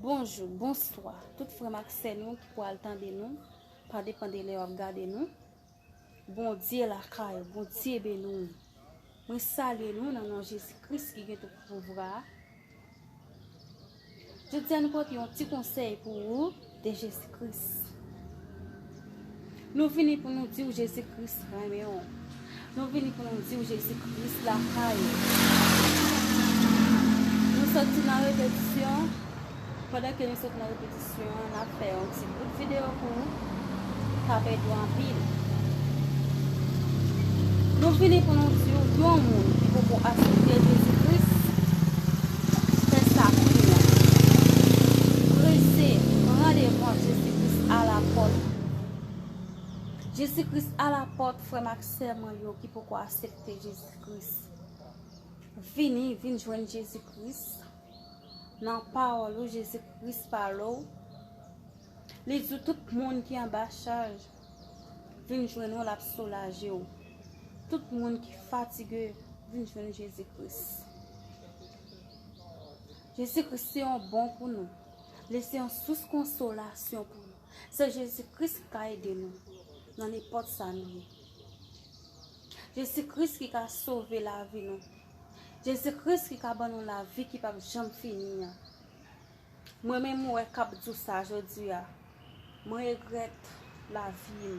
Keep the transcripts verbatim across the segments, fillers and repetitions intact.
Bonjou, bonswa, tout frè m ak sè nou ki pral tande nou, pa depann de lè w ap gade nou. Bondye lakay, Bondye beni w. Mwen salye nou nan non Jezi Kris ki gen tout pouvwa a. Jodi a nou pote yon ti konsèy pou ou de Jezi Kris. Nou vini pou nou di w Jezi Kris renmen w. Nou vini pou nou di w Jezi Kris lakay ou. Nou soti nan repetisyon. Pandan ke nou sot nan repetisyon an, n ap fè yon ti bout videyo pou ou k ap ede w anpil. Nou vini pou nou di w, yon moun ki poko aksepte Jezi Kris, fè sa kounye a. Prese, pran devan, Jezi Kris alapòt. Jezi Kris alapòt, frè m ak sè mwen yo ki poko aksepte Jezi Kris. Vini, vin jwenn Jezi Kris. Nan pawòl ou, Jezi Kris pale w. Li di w tout moun ki anba chaj, vin jwenn ou, l ap soulaje w. Tout moun ki fatige, vin jwenn Jezi Kris. Jezi Kris se yon bon pou nou. Li se yon sous konsolasyon pou nou. Se Jezi Kris ki ka ede nou nan nenpòt sa nou ye. Jezi Kris ki ka sove lavi nou. Jezi Kris ki ka ban nou lavi ki p ap janm fini an. Mwen menm ou wè k ap di w sa jodi a, mwen regrèt lavi m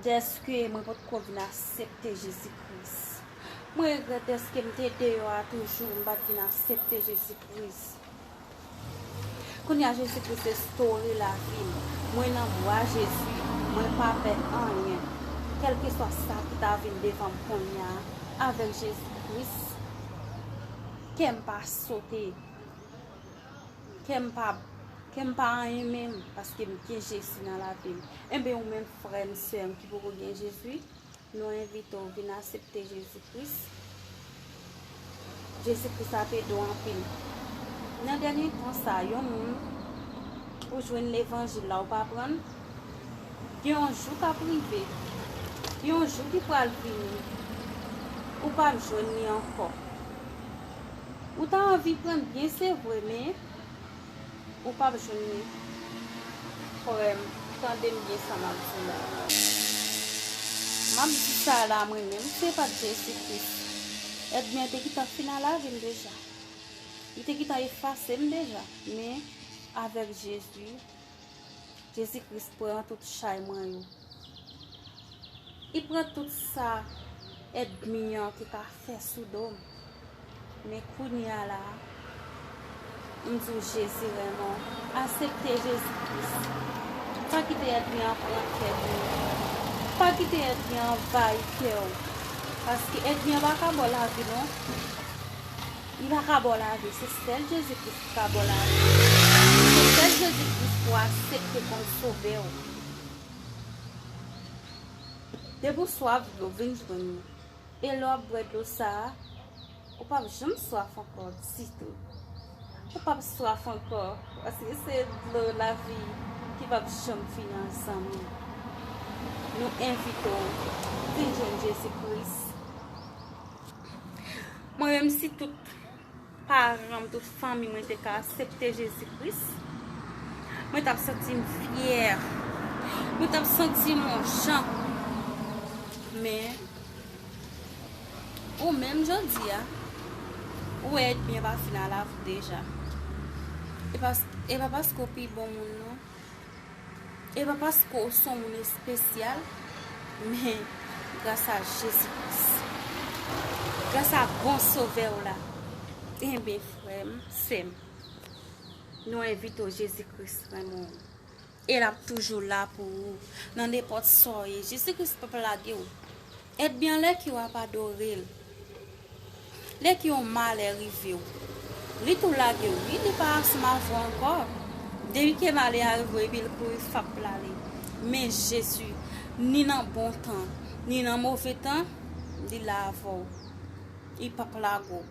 dèske mwen potko vin aksepte Jezi Kris. Mwen regrèt dèske m te deyò a toujou, m pa t vin aksepte Jezi Kris. Kounye a Jezi Kris restore lavi m. Mwen nan bra Jezi, mwen pa pè anyen. Kèlkeswa sa ki ta vin devan m kounye a, avèk Jezi Kris, kè m pa sote. Kè m pa, kè m pa anyen menm, paske m gen Jezi nan lavi m. Enben, ou menm frè m, sè m ki poko gen Jezi, nou envite w vin aksepte Jezi Kris. Jezi Kris ap ede w anpil. Nan dènye tan sa, yon moun ou jwenn levanjil la, ou pa pran l, gen yon jou k ap rive, gen yon jou ki pral vini, ou p ap jwenn li ankò. Ou ta anvi pran l byen, se vre, men ou p ap jwenn li. Frè m, tande m byen sa m ap di w la. M ap di sa la, mwen menm, si se pa t Jezi Kris, ènmi an te gentan fin a lavi m deja. Li te gentan efase m deja. Men, avèk Jezi, Jezi Kris pran tout chay mwen yo. Li pran tout sa ènmi an te ka fè sou do m. Men kounye a la, m di w Jezi renmen w. Aksepte Jezi Kris. Pa kite ènmi an pran tèt ou. Pa kite ènmi an anvayi kè w. Paske ènmi an pa ka ba w lavi non. Li pa ka ba w lavi, se sèl Jezi Kris ki ka ba w lavi. Se sèl Jezi Kris pou w aksepte kòm sovè w. Depi w swaf dlo, vin jwenn li. E lè w ap bwè dlo sa a, ou p ap janm swaf ankò ditou. Ou p ap swaf ankò, paske se dlo lavi ki p ap janm fini an, zanmi. Nou envite w, vin jwenn Jezi Kris. Mwen menm, si tout paran m, tout fanmi mwen te ka aksepte Jezi Kris, mwen t ap santi m fyè. Mwen t ap santi m yon jan. Men, ou menm jodi a, ou wè ènmi an pa fin a lavi w deja. E pa, e pa paske w pi bon moun non. E pa paske w se yon moun espesyal, men gras a Jezi Kris. Gras a bon sovè w la. Enben, frè m, sè m, nou envite w, Jezi Kris renmen w. E l ap toujou la pou ou nan nenpòt sa w ye. Jezi Kris p ap lage w. Ènmi an, lè ke w ap adore l, lè ke yon malè rive w, li tou lage w, wi, li pa ansanm avè w ankò. Depi ke malè a rive w, epi l kouri fap l ale. Men Jezi, ni nan bon tan, ni nan move tan, li la avè w. Li p ap lage w.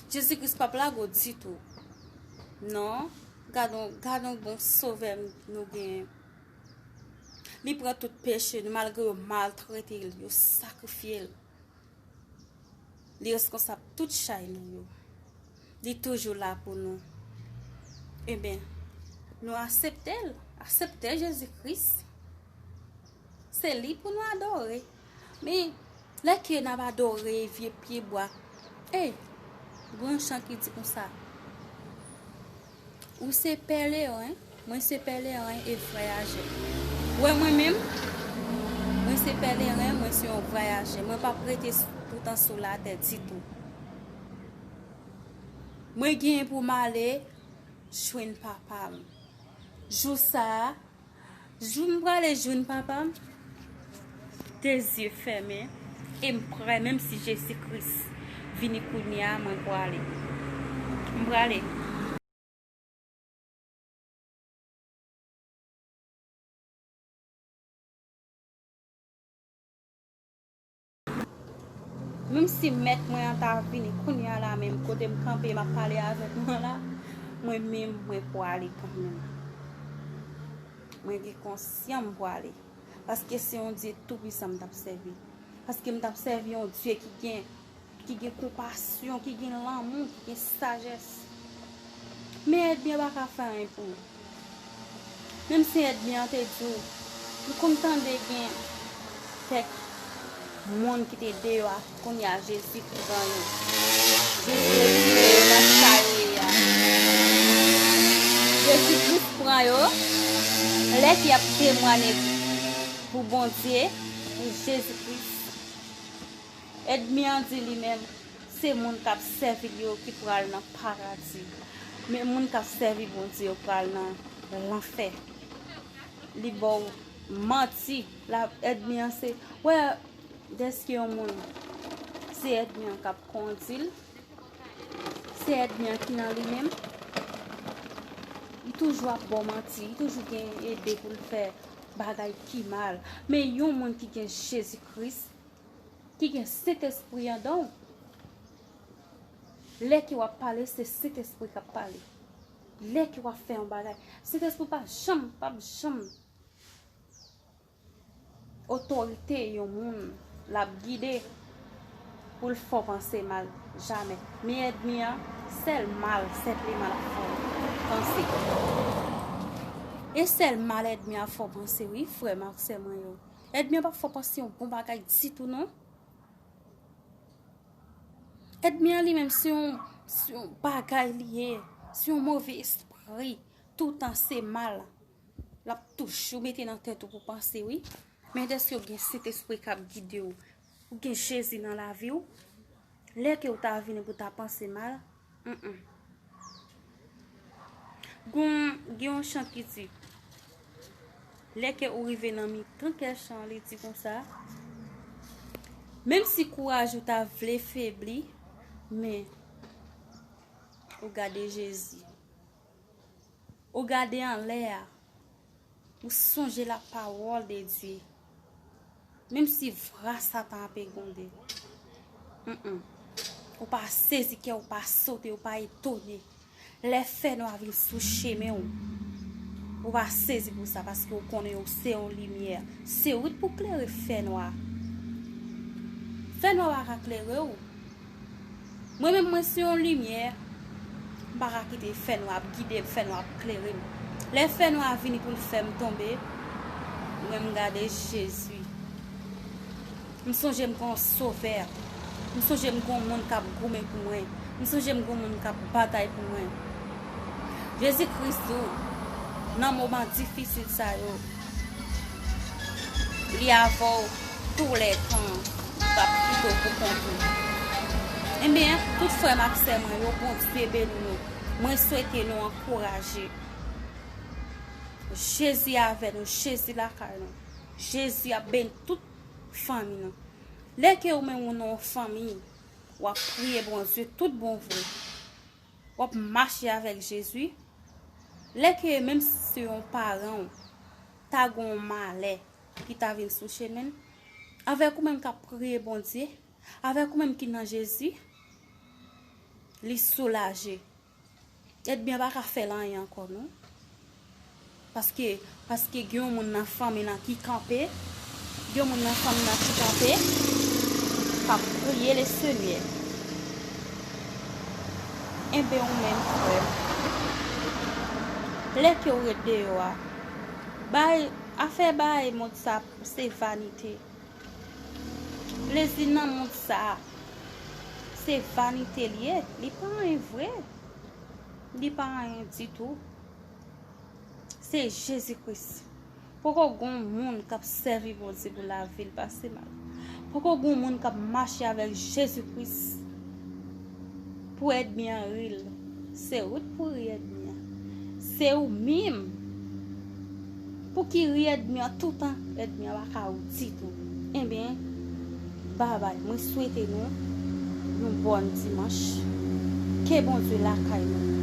Jezi Kris p ap lage w ditou. Non, gad on, gad on bon sovè nou genyen. Li pran tout peche nou, malgre yo maltrete l, yo sakrifye l. Li reskonsab tout chay nou yo. Li toujou la pou nou. Ebyen, nou aksepte l. Aksepte Jezi Kris. Se li pou nou adore. Men, lè ke n ap adore vye pye bwa, ey, gen yon chan ki di konsa, ou se pèleren, mwen se pèleren e vwayajè. Ou wè mwen menm, mwen se pèleren, mwen se yon vwayajè. Mwen p ap rete s-, toutan sou latè ditou. Mwen genyen pou m ale jwenn papa m. Jou sa a, jou m prale jwenn papa m, de zye fèmen, e m prè, menm si Jezi Kris vini kounye a, mwen prale. M prale. Menm si mèt mwen an ta vini kounye a la menm, kote m kanpe, m ap pale avèk mwen la, mwen menm, mwen prale kanmenm. Mwen gen konsyan m prale. Paske se yon Dye toupisan m t ap sèvi. Paske m t ap sèvi yon Dye ki gen, ki gen konpasyon, ki gen lanmou, ki gen sajès. Men ènmi an pa ka fè anyen pou ou. Menm si ènmi an te di w, m konn tande gen kèk moun ki te deyò a, kounye a Jezi pran yo. Jezi retire yo nan sa yo ye a. Jezi Kris pran yo, lè ke y ap temwanye pou Bondye, pou Jezi Kris. Ènmi an di li menm, se moun k ap sèvi l yo ki pral nan paradi. Men moun k ap sèvi Bondye yo pral nan lanfè. Li ba w manti. La, ènmi an se, wè, dèske yon moun, se ènmi an k ap kondi l, se ènmi an ki nan li menm, li toujou ap ba w manti, li toujou gen ide pou l fè bagay ki mal. Men yon moun ki gen Jezi Kris, ki gen Sentespri anndan w, lè ke w ap pale, se Sentespri k ap pale. Lè ke w ap fè yon bagay, Sentespri pa janm, p ap janm otorite yon moun l ap gide pou l fè w panse mal, jamè. Men ènmi an, sèl mal, senpleman l ap fè w panse. E sèl mal ènmi an ap fè w panse, wi, frè m ak sè mwen yo. Ènmi an p ap fè w panse yon bon bagay ditou, non. Ènmi an li menm, se yon, se yon bagay li ye, se yon move espri. Toutan se mal l ap toujou mete nan tèt ou pou panse, wi. Men dèske w gen Sentespri k ap gide w, ou gen Jezi nan lavi w, lè ke w ta vini pou ta panse mal, mm, mm. Gon, gen yon chan ki di, lè ke ou rive nan mitan kè chan, li di konsa, menm si kouraj ou ta vle febli, men ou gade Jezi. Ou gade anlè a. Ou sonje la parole de Dieu. Menm si vra Satan ap egwonde. Mm, mm. Ou pa sezi kè, ou pa sote, ou pa etone. Lè fènwa vin sou chemen w, ou pa sezi pou sa, paske ou konnen ou se yon limyè. Se ou t pou klere fènwa. Fènwa pa ka klere w. Mwen menm, mwen se yon limyè. M pa ka kite fènwa ap gide m, fènwa ap klere m. Lè fènwa a vini pou l fè m tonbe, mwen m gade Jezi. M sonje m gen yon Sovè. M sonje m gen yon moun k ap goumen pou mwen. M sonje m gen yon moun k ap batay pou mwen. Jezi Kris di w, nan moman difisil sa yo, li avè w touletan, ou p ap kite w pou kont ou. Ebyen, tout frè m ak sè mwen yo, Bondye beni nou. Mwen swete nou ankouraje. Jezi avè nou, Jezi lakay nou. Jezi ap beni tout fanmi nou. Lè ke ou menm ou nan yon fanmi, w ap priye Bondye tout bon vre. W ap mache avèk Jezi. Lè ke menm si se yon paran w ta gen yon malè ki ta vin sou chemen l, avèk ou menm k ap priye Bondye, avèk ou menm ki nan Jezi, li soulaje. Ènmi an pa ka fè l anyen ankò, non. Paske, paske gen yon moun nan fanmi nan ki kanpe, gen yon moun nan fanmi nan ki kanpe, k ap priye Lesenyè. Enben ou menm frè m, lè ke w ret deyò a, bay afè bay mond sa se vanite. Plezi nan mond sa se vanite li ye, li pa anyen vre. Li pa anyen ditou. Se Jezi Kris. Poko gon moun k ap sèvi Bondye pou lavi l pase mal. Poko gon moun k ap mache avèk Jezi Kris pou ènmi an ri l. Se ou t pou ri ènmi an. Se ou menm pou ki ri ènmi an toutan, ènmi an pa ka ou ditou. Enben, babay, mwen swete nou yon bòn dimanch. Ke Bondye lakay nou.